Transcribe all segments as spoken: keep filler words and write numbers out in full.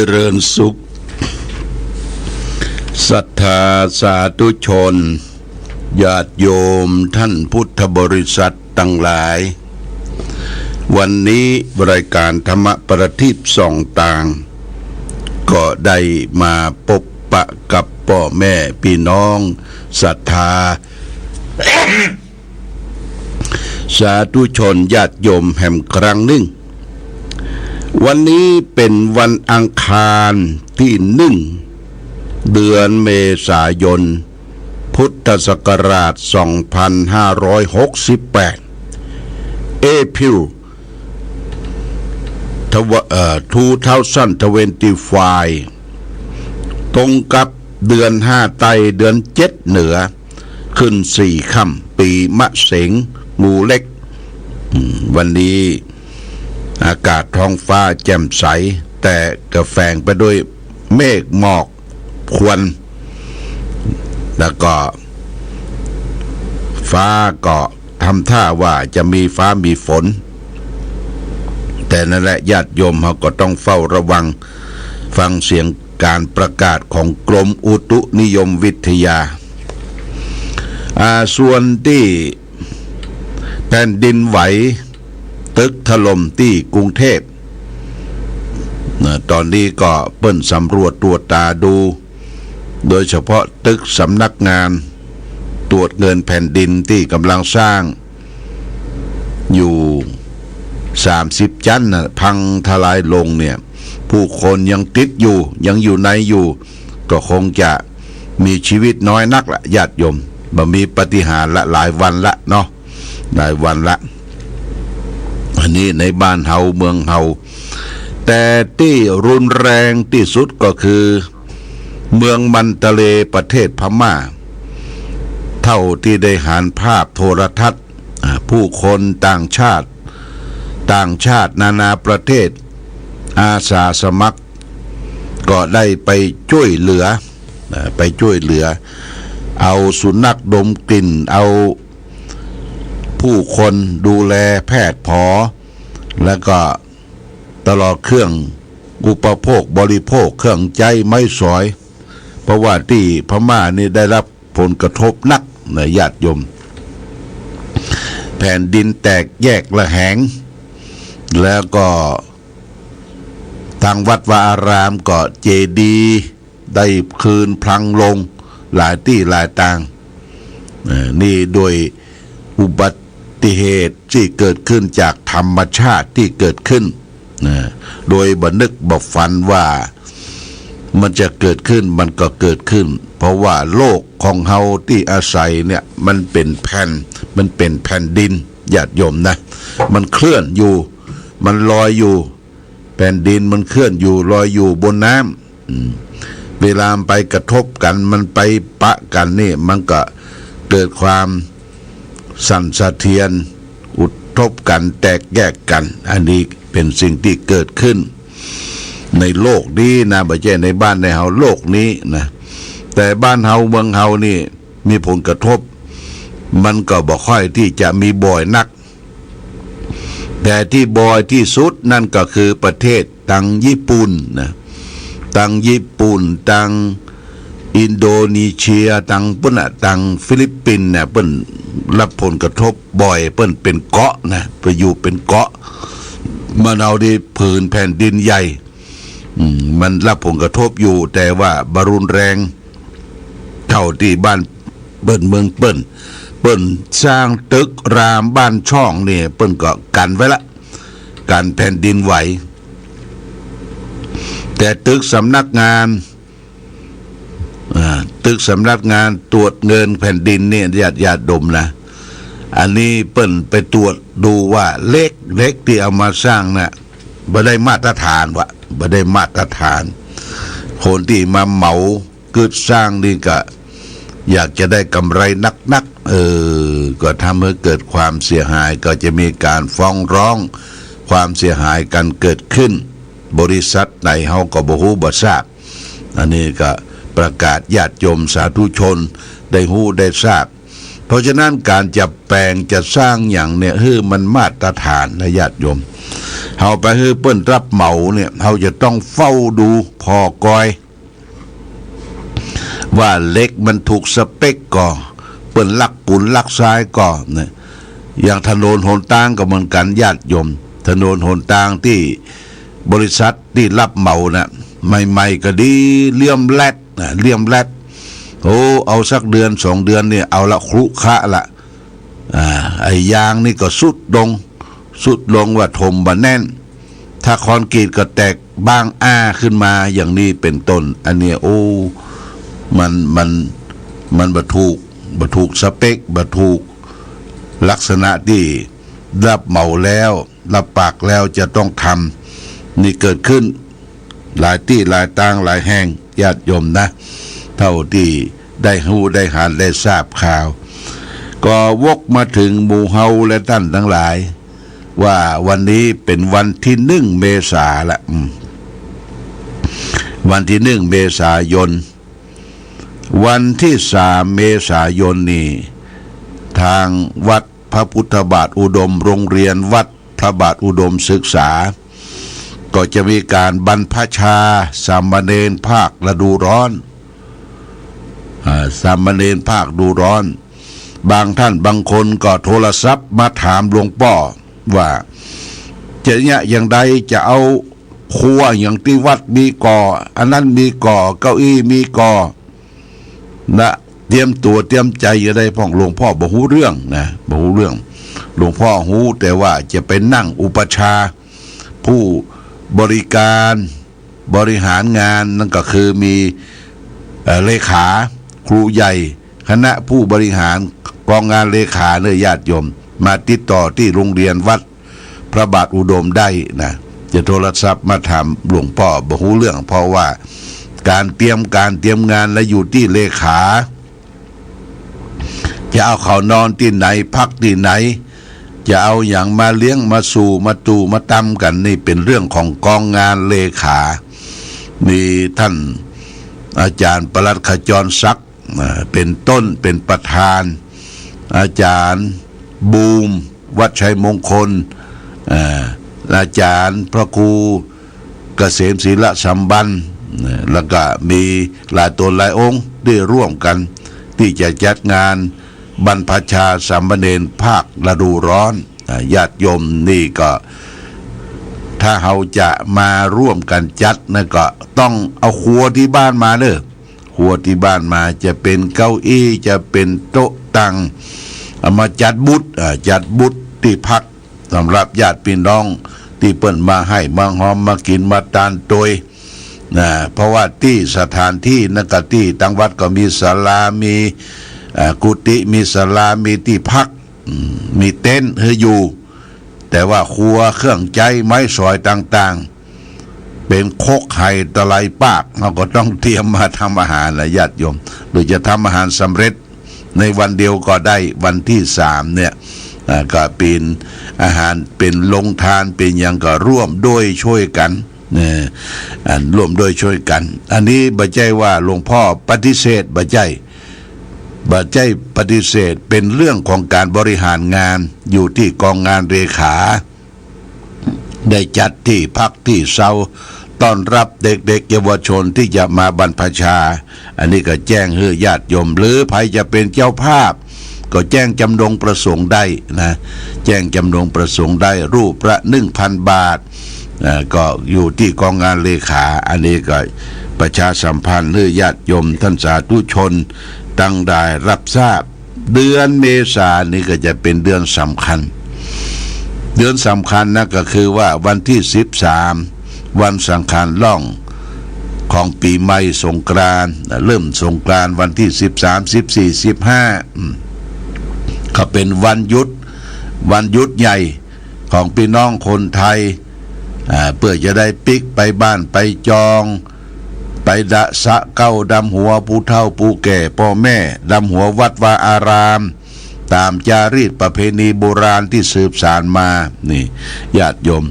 เจริญสุข ศรัทธาสาธุชน ญาติโยมท่านพุทธบริษัทตังหลาย วันนี้รายการธรรมประทีปส่องตาง ก็ได้มาปะปะกับป้อแม่ปี้น้องศรัทธา สาธุชนญาติโยมแหมครั้งนึ่ง วันนี้เป๋นวันอังคารตี้นึ่ง เดือนเมษายน พุทธศักราชสองพันห้าร้อยหกสิบแปด April ทว- เอ่อ two thousand twenty-five ตรงกับเดือนห้าใต้ เดือนเจ็ดเหนือ ขึ้นสี่ค่ำ ปีมะเสง งูเล็ก อืม วันนี้อากาศท้องฟ้าแจ่มใส แต่ก็แฝงไปด้วยเมฆหมอกควัน แล้วก็ฟ้าก็ทำท่าว่าจะมีฟ้ามีฝน แต่นั่นแหละ ญาติโยมเฮาก็ต้องเฝ้าระวัง ฟังเสียงการประกาศของกรมอุตุนิยมวิทยา อ่า ส่วนตี้แผ่นดินไหว ตึกถล่มตี้กรุงเทพฯ นะ ตอนนี้ก็เปิ้นสำรวจตรวจตราดู โดยเฉพาะตึกสำนักงานตรวจเงินแผ่นดินตี้กำลังสร้างอยู่สามสิบจั๊นน่ะ พังทลายลงเนี่ย ผู้คนยังติดอยู่ ยังอยู่ในอยู่ ก็คงจะมีชีวิตน้อยนักละ ญาติโยม บ่มีปาฏิหาริย์ละ หลายวันละเนาะ หลายวันละ อันนี้ในบ้านเฮาเมืองเฮา แต่ตี้รุนแรงตี้สุดก็คือ เมืองมันตาเลย์ ประเทศพม่า เท่าตี้ได้หันภาพโทรทัศน์ อ่า ผู้คนต่างชาติ ต่างชาตินานาประเทศ อาสาสมัคร ก็ได้ไปจ้วยเหลือ อ่า ไปจ้วยเหลือ เอาสุนัขดมกลิ่น เอาผู้คนดูแลแพทย์หมอ แล้วก็ตลอดเครื่องอุปโภคบริโภค เครื่องใจ๊ไม้สอย เพราะว่าตี้พม่านี่ได้รับผลกระทบหนักนะ ญาติโยม แผ่นดินแตกแยกระแหง แล้วก็ตางวัดวาอารามก็เจดีย์ได้คลืนพังลงหลายตี้หลายตาง เอ่อ นี่โดยอุบัติเหตุตี้เกิดขึ้นจากธรรมชาติตี้เกิดขึ้น นะ โดยบ่นึกบ่ฝันว่ามันจะเกิดขึ้น มันก็เกิดขึ้น เพราะว่าโลกของเฮาตี้อาศัยเนี่ย มันเป๋นแผ่น มันเป๋นแผ่นดิน ญาติโยมนะ มันเคลื่อนอยู่ มันลอยอยู่ แผ่นดินมันเคลื่อนอยู่ ลอยอยู่บนน้ำ อืม เวลามันไปกระทบกั๋น มันไปปะกั๋นนี่ มันก็เกิดความสั่นสะเทือน อุทบกั๋น แตกแยกกั๋น อันนี้เป๋นสิ่งตี้เกิดขึ้นในโลกนี้นะ บ่ใจ้ในบ้านในเฮา โลกนี้นะ แต่บ้านเฮาเมืองเฮานี่มีผลกระทบ มันก็บ่ค่อยตี้จะมีบ่อยนัก แต่ตี้บ่อยตี้สุดนั่นก็คือประเทศตางญี่ปุ่นนะ ตางญี่ปุ่น ตางอินโดนีเซีย ตางปุ้นน่ะ ตางฟิลิปปินส์เนี่ย เปิ้นรับผลกระทบบ่อย เปิ้นเป๋นเกาะนะ ไปอยู่เป๋นเกาะ มันเอาได้ผืนแผ่นดินใหญ่ อืม มันรับผลกระทบอยู่ แต่ว่าบ่รุนแรง เท่าตี้บ้านเปิ้นเมืองเปิ้น เปิ้นสร้างตึกรามบ้านช่องนี่ เปิ้นก็กั๋นไว้ละ กั๋นแผ่นดินไหว แต่ตึกสำนักงาน อ่า ตึกสำนักงานตรวจเงินแผ่นดินนี่ ญาติ ญาติโยมนะ อันนี้เปิ้นไปตรวจดูว่าเหล็ก เหล็กตี้เอามาสร้างน่ะ บ่ได้มาตรฐานวะ บ่ได้มาตรฐาน คนตี้มาเหมากึ๊ดสร้างนี่ก็อยากจะได้กำไรนักๆ เออ ก็ทำให้เกิดความเสียหาย ก็จะมีการฟ้องร้องความเสียหายกันเกิดขึ้น บริษัทไหนเฮาก็บ่ฮู้บ่ทราบ อันนี้ก็ประกาศญาติโยมสาธุชนได้ฮู้ได้ทราบ เพราะฉะนั้นก๋านจะแป๋งจะสร้างหยังเนี่ย หื้อมันมาตรฐานนะญาติโยม เฮาไปหื้อเปิ้นรับเหมาเนี่ย เฮาจะต้องเฝ้าดูผ่อคอย ว่าเหล็กมันถูกสเปคก่อ เปิ้นลักปูนลักทรายก่อนะ อย่างถนนหนตางก็เหมือนกั๋นญาติโยม ถนนหนตางตี้บริษัทตี้รับเหมานะ ใหม่ๆ ก็ดี เลี่ยมแลดนะ เลี่ยมแลด โอ้ เอาสักเดือนสองเดือนเนี่ย เอาละครุขระละ อ่า ไอ้ยางนี่ก็ทรุดลง ทรุดลงว่าถมบ่แน่น ถ้าคอนกรีตก็แตกบ้างอ้าขึ้นมา อย่างนี้เป็นต้น อันเนี้ย โอ้ มัน มัน มันบ่ถูก บ่ถูกสเปค บ่ถูกลักษณะตี้รับเหมาแล้ว รับปากแล้วจะต้องทำ นี่เกิดขึ้น หลายตี้หลายตางหลายแห่ง ญาติโยมนะ เท่าตี้ได้ฮู้ได้หันได้ทราบข่าว ก็วกมาเถิงหมู่เฮาและต้านตังหลาย ว่าวันนี้เป๋นวันตี้หนึ่งเมษาละ อืม วันตี้หนึ่งเมษายน วันตี้สามเมษายนนี่ ตางวัดพระพุทธบาทอุดม โรงเรียนวัดพระบาทอุดมศึกษา ก็จะมีก๋านบรรพชาสามเณรภาคฤดูร้อน อ่า สามเณรภาคฤดูร้อน บางต้านบางคนก็โทรศัพท์มาถามหลวงป้อว่า จะเยียะอย่างใด จะเอาครัวอย่างตี้วัดมีก่อ อันนั้นมีก่อ เก้าอี้มีก่อ นะ เตรียมตั๋วเตรียมใจ๋จะได้พ่อง หลวงป้อบ่ฮู้เรื่องนะ บ่ฮู้เรื่อง หลวงป้อฮู้แต่ว่าจะไปนั่งอุปัชฌาย์ ผู้บริการ บริหารงาน นั่นก็คือมี เอ่อ เลขา ครูใหญ่ คณะผู้บริหาร กองงานเลขาเน่อญาติโยม มาติดต่อตี้โรงเรียนวัดพระบาทอุดมได้นะ จะโทรศัพท์มาถามหลวงป้อบ่ฮู้เรื่อง เพราะว่าก๋านเตรียมก๋านเตรียมงานและอยู่ตี้เลขา จะเอาเขานอนตี้ไหน พักตี้ไหน จะเอาหยังมาเลี้ยง มาสู่ มาตู่ มาตำกั๋น นี่เป๋นเรื่องของกองงานเลขา มีต้านอาจ๋ารย์ปลัดขจรศักดิ์ อ่า เป๋นต้น เป๋นประธาน อาจ๋ารย์บูม วัชชัยมงคล อ่า อาจ๋ารย์พระครูเกษมศิลสัมปันธ์ นะ แล้วก็มีหลายต๋นหลายองค์ได้ร่วมกั๋น ตี้จะจัดงานบรรพชาสามเณรภาคฤดูร้อน อ่า ญาติโยมนี่ก็ ถ้าเฮาจะมาร่วมกั๋นจัดนะ ก็ต้องเอาครัวตี้บ้านมาเน่อ ครัวตี้บ้านมา จะเป๋นเก้าอี้ จะเป๋นโต๊ะตั้ง เอามาจัดบุตร อ่า จัดบุตรตี้พัก สำหรับญาติพี่น้องตี้เปิ้นมาไห้มาฮอม มากิ๋นมาตานตวยนะ เพราะว่าตี้สถานตี้นั่นก็ตี้ตางวัดก็มีศาลา มี อ่า กุฏิ มีศาลา มีตี้พัก อืม มีเต็นท์หื้ออยู่ แต่ว่าครัวเครื่องใจ๊ไม้สอยต่างๆ เป๋นครกไหตะไลปาก เฮาก็ต้องเตรียมมาทำอาหารนะญาติโยม หรือจะทำอาหารสำเร็จในวันเดียวก็ได้ วันตี้สามเนี่ย อ่า ก็เป๋นอาหาร เป๋นโฮงตาน เป๋นหยังก็ร่วมด้วยช่วยกั๋น เนี่ย อันร่วมด้วยช่วยกั๋น อันนี้บ่ใจ้ว่าหลวงป้อปฏิเสธ บ่ใจ้ บ่ใจ้ปฏิเสธ เป๋นเรื่องของก๋านบริหารงาน อยู่ตี้กองงานเลขา ได้จัดตี้พักตี้เซา ต้อนรับเด็กๆ เยาวชนตี้จะมาบรรพชา อันนี้ก็แจ้งหื้อญาติโยม หรือใผจะเป๋นเจ้าภาพ ก็แจ้งจำนงประสงค์ได้นะ แจ้งจำนงประสงค์ได้ รูปละหนึ่งพันบาท อ่า ก็อยู่ตี้กองงานเลขา อันนี้ก็ประชาสัมพันธ์หื้อญาติโยมต้านสาธุชนตังหลายฮับทราบ เดือนเมษานี่ก็จะเป๋นเดือนสำคัญ เดือนสำคัญนะ ก็คือว่าวันตี้สิบสาม วันสังขารล่องของปี๋ใหม่สงกรานต์ เริ่มสงกรานต์วันตี้สิบสาม สิบสี่ สิบห้า อืม ก็เป๋นวันหยุด วันหยุดใหญ่ของพี่น้องคนไทย อ่า เปื้อจะได้ปิ๊กไปบ้านไปจอง ไปดะสะเก๊าดำหัวผู้เฒ่าผู้แก่ป้อแม่ ดำหัววัดวาอาราม ต๋ามจารีตประเพณีโบราณตี้สืบสานมา นี่ ญาติโยม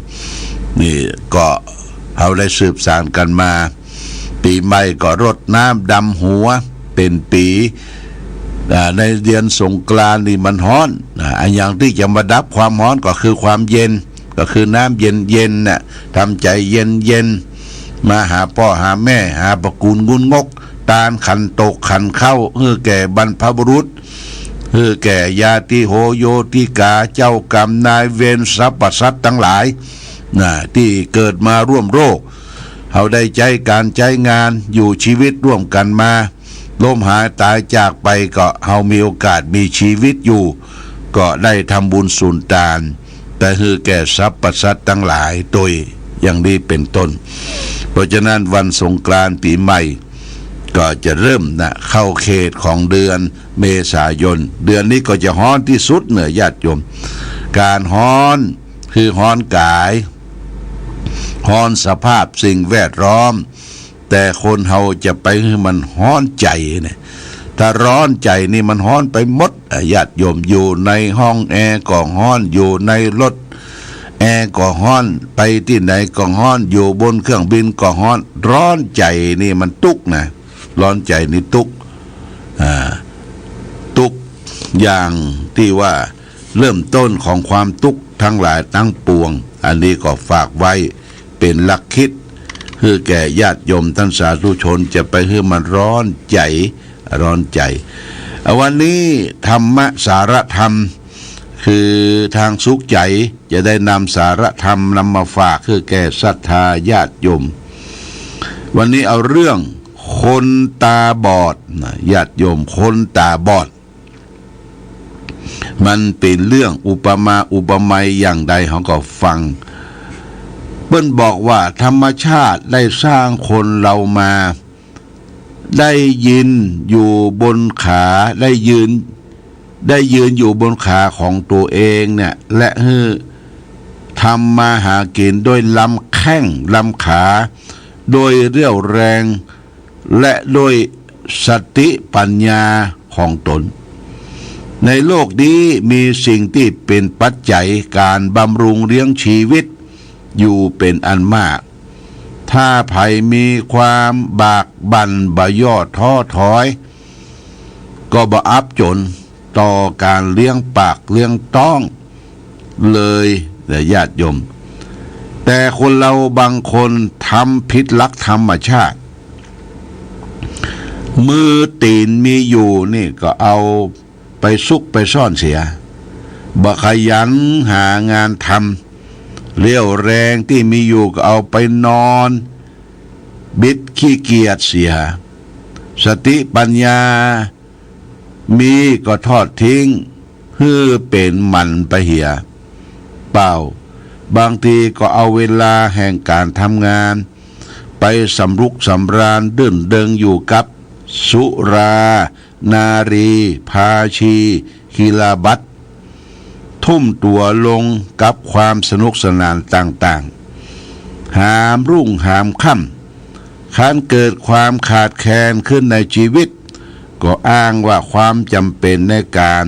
นี่ก็เฮาได้สืบสานกั๋นมา ปี๋ใหม่ก็รดน้ำดำหัว เป๋นปี๋ อ่า ในเดือนสงกรานต์นี่มันฮ้อน อ่า อันอย่างตี้จะมาดับความฮ้อนก็คือความเย็น ก็คือน้ำเย็นๆ น่ะ ทำใจ๋เย็นๆ มาหาป้อหาแม่ หาประกู๋นงุนงก ตานขันโตกขันข้าว หื้อแก่บรรพบุรุษ หื้อแก่ญาติโหโยติกา เจ้ากรรมนายเวร สรรพสัตว์ตังหลาย น่ะ ตี้เกิดมาร่วมโลก เฮาได้ใจ๊ก๋านใจ๊งาน อยู่ชีวิตร่วมกั๋นมา ล้มหายต๋ายจากไปก็เฮามีโอกาสมีชีวิตอยู่ ก็ได้ทำบุญสุนตาน ไปหื้อแก่สรรพสัตว์ตังหลายตวย อย่างนี้เป๋นต้น เพราะฉะนั้นวันสงกรานต์ปี๋ใหม่ ก็จะเริ่มนะ เข้าเขตของเดือนเมษายน เดือนนี้ก็จะฮ้อนตี้สุดเน่อญาติโยม ก๋านฮ้อนคือฮ้อนก๋าย ฮ้อนสภาพสิ่งแวดล้อม แต่คนเฮาจะไปหื้อมันฮ้อนใจ๋เนี่ย ถ้าฮ้อนใจ๋นี่มันฮ้อนไปหมดอะ ญาติโยม อยู่ในห้องแอร์ก็ฮ้อน อยู่ในรถแอร์ก็ฮ้อน ไปตี้ไหนก็ฮ้อน อยู่บนเครื่องบินก็ฮ้อน ฮ้อนใจ๋นี่มันตุ๊กข์นะ ฮ้อนใจ๋นี่ตุ๊กข์ อ่า ตุ๊กข์อย่างตี้ว่าเริ่มต้นของความตุ๊กข์ตังหลายตังปวง อันนี้ก็ฝากไว้ เป๋นหลักคิด หื้อแก่ญาติโยมต้านสาธุชน จะไปหื้อมันฮ้อนใจ๋ ฮ้อนใจ๋ อ่ะ วันนี้ธรรมะสาระธรรม คือทางสุขใจ๋จะได้นำสาระธรรมนำมาฝากหื้อแก่ศรัทธาญาติโยม วันนี้เอาเรื่องคนต๋าบอดนะ ญาติโยม คนต๋าบอด มันเป๋นเรื่องอุปมาอุปไมยอย่างใดเฮาก็ฟัง เปิ้นบอกว่าธรรมชาติได้สร้างคนเฮามา ได้ยืนอยู่บนขา ได้ยืน ได้ยืนอยู่บนขาของตั๋วเองเนี่ย และหื้อทำมาหากิ๋นโดยลำแข้งลำขา โดยเรี่ยวแรง และโดยสติปัญญาของต๋น ในโลกนี้มีสิ่งตี้เป๋นปัจจัยก๋านบำรุงเลี้ยงชีวิตอยู่เป๋นอันมาก ถ้าใผมีความบากบั่นบ่ย่อท้อถอย ก็บ่อับจนต่อก๋านเลี้ยงปากเลี้ยงต๊องเลยนะญาติโยม แต่คนเฮาบางคนทำผิดหลักธรรมชาติ มือตี๋นมีอยู่นี่ก็เอาไปซุกไปซ่อนเสีย บ่ขยันหางานทำ เรี่ยวแรงตี้มีอยู่ก็เอาไปนอนบิดขี้เกียจเสีย สติปัญญามีก็ทอดทิ้ง หื้อเป๋นหมันไปเหียเป่า บางทีก็เอาเวลาแห่งก๋านทำงาน ไปสำรุกสำราญดื่นเริงอยู่กับสุรา นารี พาชี คีลาบัต ทุ่มตั๋วลงกับความสนุกสนานต่างๆ หามรุ่งหามค่ำ ครั้นเกิดความขาดแคลนขึ้นในชีวิต ก็อ้างว่าความจ๋ำเป๋นในก๋าน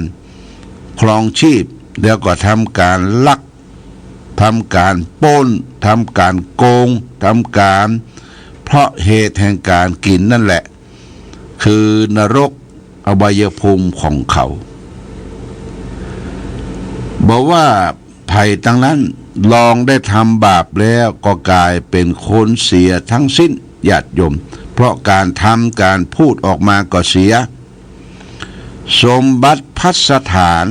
ครองชีพ แล้วก็ทำก๋านลัก ทำก๋านปล้น ทำก๋านโกง ทำก๋าน เพราะเหตุแห่งก๋านกิ๋นนั่นแหละ คือนรกอบายภูมิของเขา บ่ว่าใผตังนั้น ลองได้ทำบาปแล้วก็ก๋ายเป๋นคนเสียทั้งสิ้น ญาติโยม เพราะก๋านทำก๋านพูดออกมาก็เสีย สมบัติพัสถาน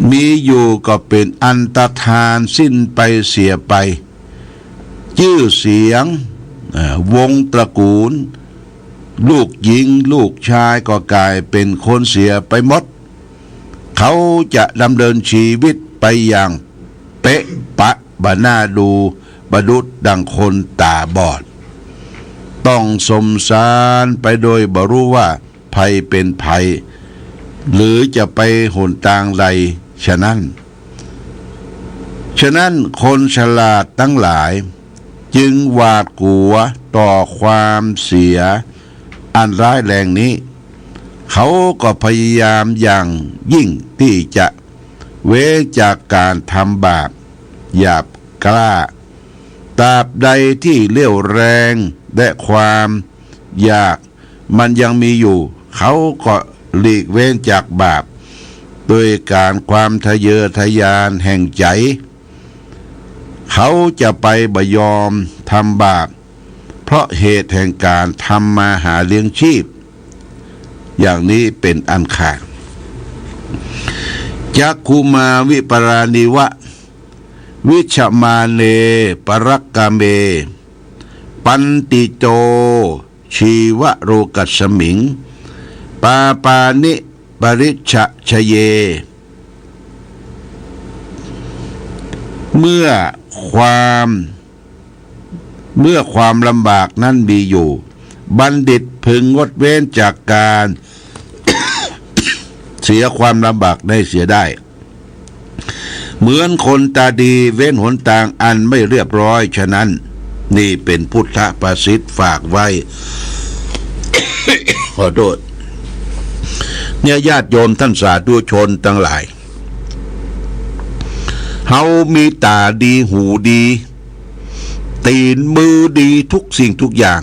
มีอยู่ก็เป๋นอันตรธานสิ้นไปเสียไป จื้อเสียง เอ่อ วงศ์ตระกูล ลูกหญิงลูกชายก็ก๋ายเป๋นคนเสียไปหมด เขาจะดำเนินชีวิตไปอย่างเปะปะบ่น่าดู ประดุจดังคนต๋าบอด ต้องสมสารไปโดยบ่ฮู้ว่าใผเป๋นใผ หรือจะไปหนตางใด ฉะนั้น ฉะนั้นคนฉลาดตังหลายจึงหวาดกลัวต่อความเสียอันร้ายแรงนี้ เขาก็พยายามอย่างยิ่งตี้จะเว้นจากก๋านทำบาปหยาบกล้า ตราบใดตี้เรี่ยวแรงและความอยาก มันยังมีอยู่ เขาก็หลีกเว้นจากบาป โดยการความทะเยอทะยานแห่งใจ๋ เขาจะไปบ่ยอมทำบาป เพราะเหตุแห่งการทำมาหาเลี้ยงชีพ อย่างนี้เป๋นอันขาด จักขุมาวิปราณีวะ วิชมาเนปรักกาเม ปันติโต ชีวโรกัสมิง ปาปานิปริชชเย เมื่อความ เมื่อความลำบากนั้นมีอยู่ บัณฑิตพึงงดเว้นจากการ เสียความลำบากได้เสียได้ เหมือนคนตาดีเว้นหนตางอันไม่เรียบร้อยฉะนั้น นี่เป๋นพุทธภาษิตฝากไว้ ขอโทษ เนี่ยญาติโยมท่านสาธุชนตังหลาย เฮามีต๋าดี หูดี ตี๋นมือดีทุกสิ่งทุกอย่าง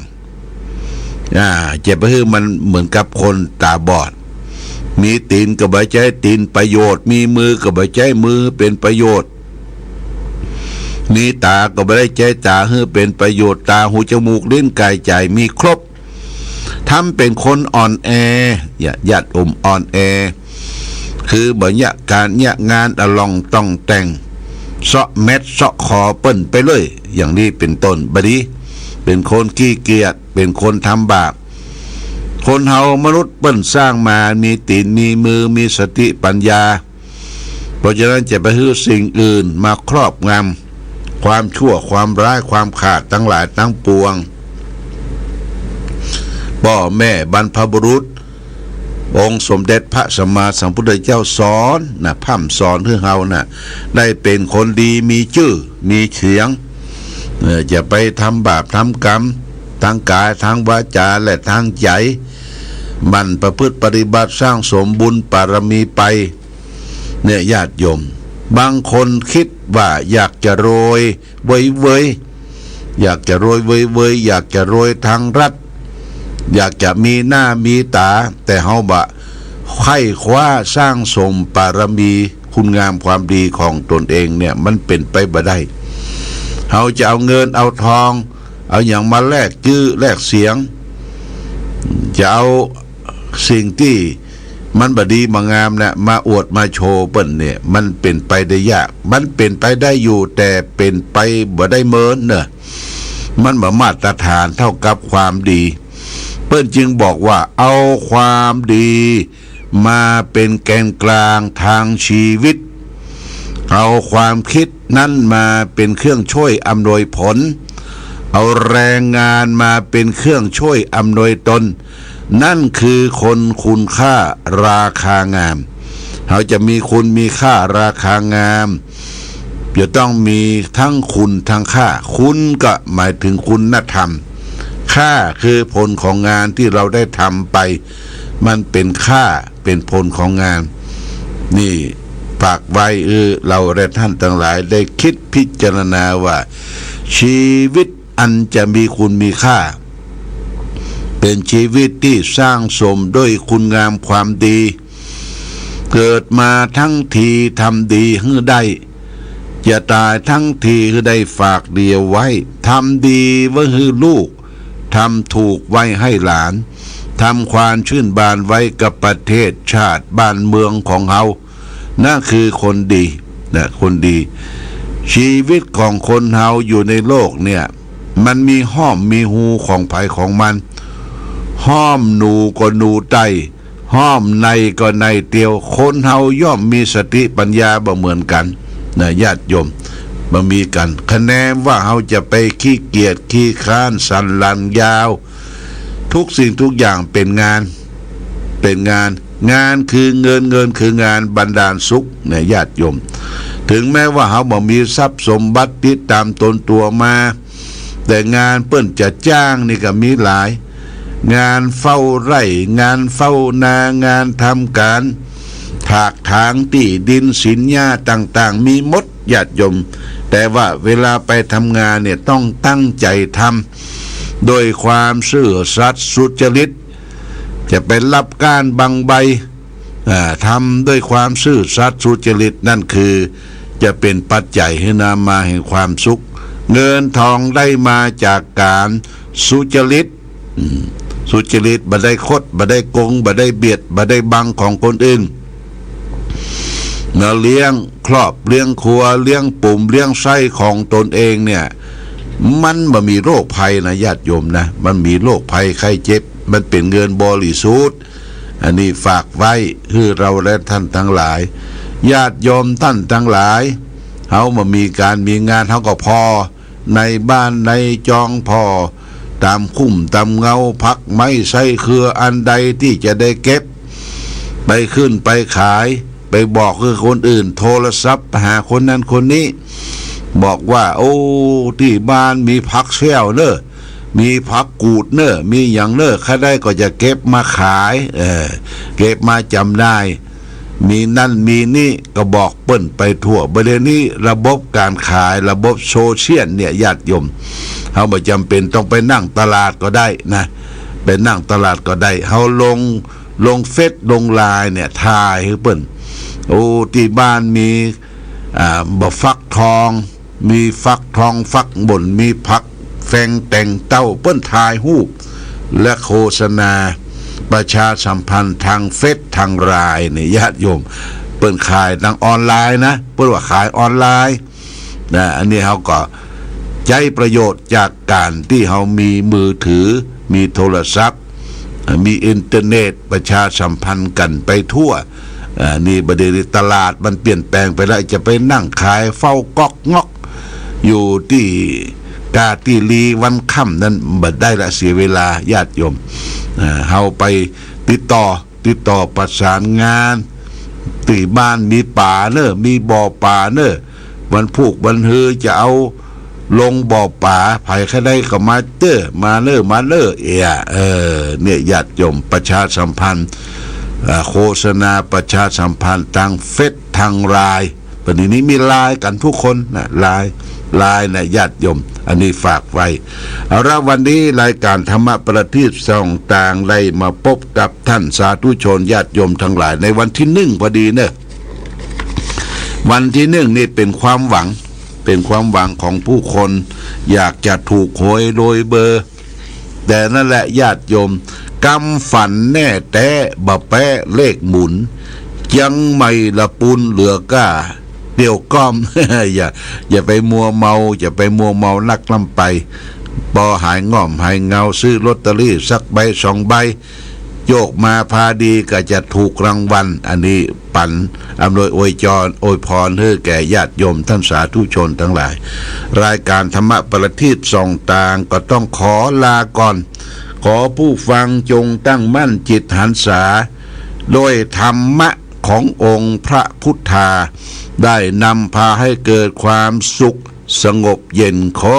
อ่า จะไปหื้อมันเหมือนกับคนต๋าบอด มีตี๋นก็บ่ใจ๊ตี๋นประโยชน์ มีมือก็บ่ใจ๊มือเป๋นประโยชน์ มีต๋าก็บ่ได้ใจ๊ต๋าหื้อเป๋นประโยชน์ ต๋า หู จมูก ลิ้น ก๋าย ใจ๋ มีครบ ทำเป๋นคนอ่อนแอ ญาติโยมอ่อนแอ คือบ่เยียะก๋านเยียะงานอะล่องต่องแต่ง เซาะแม็ดเซาะขอเปิ้นไปเลย อย่างนี้เป๋นต้น บ่ดี เป๋นคนขี้เกียจ เป๋นคนทำบาป คนเฮามนุษย์เปิ้นสร้างมามีตี๋นมีมือ มีสติปัญญา เพราะฉะนั้นจะไปหื้อสิ่งอื่นมาครอบงำ ความชั่วความร้ายความขาดตังหลายตังปวง ป้อแม่บรรพบุรุษ องค์สมเด็จพระสัมมาสัมพุทธเจ้าสอนนะ พร่ำสอนหื้อเฮานะ ได้เป๋นคนดีมีจื้อมีเสียง เออ จะไปทำบาปทำกรรม ทางก๋าย ทางวาจ๋า และทางใจ๋ หมั่นประพฤติปฏิบัติสร้างสมบุญบารมีไป เนี่ยญาติโยม บางคนกึ๊ดว่าอยากจะรวยเวยๆ อยากจะรวยเวยๆ อยากจะรวยทางรัฐ อยากจะมีหน้ามีต๋า แต่เฮาบ่ใค่คว้าสร้างสมบารมีคุณงามความดีของตนเองเนี่ย มันเป๋นไปบ่ได้ เฮาจะเอาเงินเอาทอง เอาหยังมาแลกจื้อแลกเสียง จะเอาสิ่งตี้มันบ่ดีบ่งามเนี่ย มาอวดมาโชว์เปิ้นเนี่ย มันเป๋นไปได้ยาก มันเป๋นไปได้อยู่ แต่เป๋นไปบ่ได้เมินเน่อ มันบ่มาตรฐานเต้ากับความดี เปิ้นจึงบอกว่าเอาความดีมาเป๋นแกนกลางทางชีวิต เอาความกึ๊ดนั้นมาเป๋นเครื่องช่วยอำนวยผล เอาแรงงานมาเป๋นเครื่องช่วยอำนวยตน นั่นคือคนคุณค่าราคางาม เฮาจะมีคุณมีค่าราคางาม จะต้องมีทั้งคุณทั้งค่า คุณก็หมายถึงคุณธรรม ค่าคือผลของงานที่เราได้ทำไป มันเป๋นค่าเป๋นผลของงาน นี่ฝากไว้ เออ เราและท่านตังหลายได้กึ๊ดพิจารณาว่า ชีวิตอันจะมีคุณมีค่า เป๋นชีวิตตี้สร้างสมด้วยคุณงามความดี เกิดมาทั้งทีทำดีหื้อได้ จะต๋ายทั้งทีหื้อได้ฝากดีเอาไว้ ทำดีไว้หื้อลูก ทำถูกไว้ให้หลาน ทำความชื่นบานไว้กับประเทศชาติบ้านเมืองของเฮา นั่นคือคนดีนะ คนดี ชีวิตของคนเฮาอยู่ในโลกเนี่ย มันมีฮ่อมมีฮูของใผของมัน ฮ่อมหนูก็หนูไต้ ฮ่อมในก็ในเตียว คนเฮาย่อมมีสติปัญญาบ่เหมือนกั๋นนะญาติโยม บ่มีกั๋น คะแนนว่าเฮาจะไปขี้เกียจขี้คร้านสันหลังยาว ทุกสิ่งทุกอย่างเป๋นงาน เป๋นงาน งานคือเงิน เงินคืองานบันดาลสุขนะญาติโยม ถึงแม้ว่าเฮาบ่มีทรัพย์สมบัติติดต๋ามตนตั๋วมา แต่งานเปิ้นจะจ้างนี่ก็มีหลาย งานเฝ้าไร่ งานเฝ้านา งานทำก๋านถากถางตี้ดินสินหญ้าต่างๆ มีหมดญาติโยม แต่ว่าเวลาไปทำงานเนี่ยต้องตั้งใจ๋ทำ โดยความซื่อสัตย์สุจริต จะไปฮับก้านบังใบ อ่า ทำด้วยความซื่อสัตย์สุจริต นั่นคือจะเป๋นปัจจัยหื้อนำมาแห่งความสุข เงินทองได้มาจากก๋านสุจริต อืม สุจริต บ่ได้คด บ่ได้โกง บ่ได้เบียด บ่ได้บังของคนอื่น นะ เลี้ยงครอบ เลี้ยงครัว เลี้ยงปุ๋ม เลี้ยงใซ้ของตนเองเนี่ย มันบ่มีโรคภัยนะ ญาติโยมนะ มันมีโรคภัยไข้เจ็บ มันเป๋นเงินบริสุทธิ์ อันนี้ฝากไว้หื้อเฮาและต้านตังหลาย ญาติโยมต้านตังหลาย เฮาบ่มีก๋านมีงาน เฮาก็ผ่อ ในบ้านในจองผ่อ ต๋ามคุ้มต๋ามเงา ผักไม้ไส้เคืออันใดตี้จะได้เก็บ ไปขึ้นไปขาย ไปบอกหื้อคนอื่น โทรศัพท์ไปหาคนนั้นคนนี้ บอกว่า โอ้ ตี้บ้านมีผักแซวเน่อ มีผักกูดเน่อ มีหยังเน่อ ใค่ได้ก็จะเก็บมาขาย เออ เก็บมาจ๋ำหน่าย มีนั่นมีนี่ก็บอกเปิ้นไปทั่ว บ่าเดี่ยวนี้ระบบก๋านขาย ระบบโซเชียลเนี่ย ญาติโยม เฮาบ่จ๋ำเป๋นต้องไปนั่งตลาดก็ได้นะ ไปนั่งตลาดก็ได้ เฮาลง ลงเฟซลงไลน์เนี่ย ถ่ายหื้อเปิ้น โอ้ ตี้บ้านมี อ่า บ่าฟักทอง มีฟักทองฟักบ่น มีผักแฟงแตงเต้า เปิ้นถ่ายฮูป และโฆษณาประชาสัมพันธ์ตางเฟซตางไลน์เนี่ย ญาติโยม เปิ้นขายตางออนไลน์นะ เปิ้นว่าขายออนไลน์นะ อันนี้เฮาก็ใจ๊ประโยชน์จากก๋านตี้เฮามีมือถือ มีโทรศัพท์ มีอินเทอร์เน็ต ประชาสัมพันธ์กั๋นไปทั่ว อ่า นี่บ่าเดี่ยวนี้ตลาดมันเปลี่ยนแปลงไปแล้ว จะไปนั่งขายเฝ้าก๊อกง๊อก อยู่ตี้กาตี้ลีวันค่ำนั้นบ่ได้ละ เสียเวลา ญาติโยม อ่า เฮาไปติดต่อ ติดต่อประสานงาน ตี้บ้านมีป๋าเน่อ มีบ่อป๋าเน่อ วันพูกวันฮือจะเอาลงบ่อป๋า ใผใค่ได้ก็มาเต๊อะ มาเน่อ มาเน่อ เอีย เออ เนี่ย ญาติโยม ประชาสัมพันธ์ อ่า โฆษณาประชาสัมพันธ์ตางเฟซตางไลน์ ปัจจุบันนี้มีไลน์กั๋นกู้คนนะ ไลน์ ไลน์นะ ญาติโยม อันนี้ฝากไว้ เอาละ วันนี้รายก๋านธรรมะประทีปส่องตางได้มาปบกับต้านสาธุชนญาติโยมตังหลาย ในวันตี้นึ่งพอดีเน่อ วันตี้นึ่งนี่เป๋นความหวัง เป๋นความหวังของผู้คน อยากจะถูกหวยรวยเบอร์ แต่นั่นแหละญาติโยม กำฝันแน่แต๊บ่าแป๊เลขหมุน เจียงใหม่ละปูนเหลือก้าเตียวก้อม อย่า อย่าไปมัวเมา อย่าไปมัวเมานักล้ำไป ปอหายง่อมหายเหงา ซื้อลอตเตอรี่สักใบสองใบ โยกมาพาดีก็จะถูกรางวัล อันนี้ปั๋นอำนวยอวยจร อวยพรหื้อแก่ญาติโยมต้านสาธุชนตังหลาย รายก๋านธรรมะประทีปส่องตางก็ต้องขอลาก่อน ขอผู้ฟังจงตั้งมั่นจิตหันษา ด้วยธรรมะขององค์พระพุทธา ได้นำพาให้เกิดความสุขสงบเย็น ขอ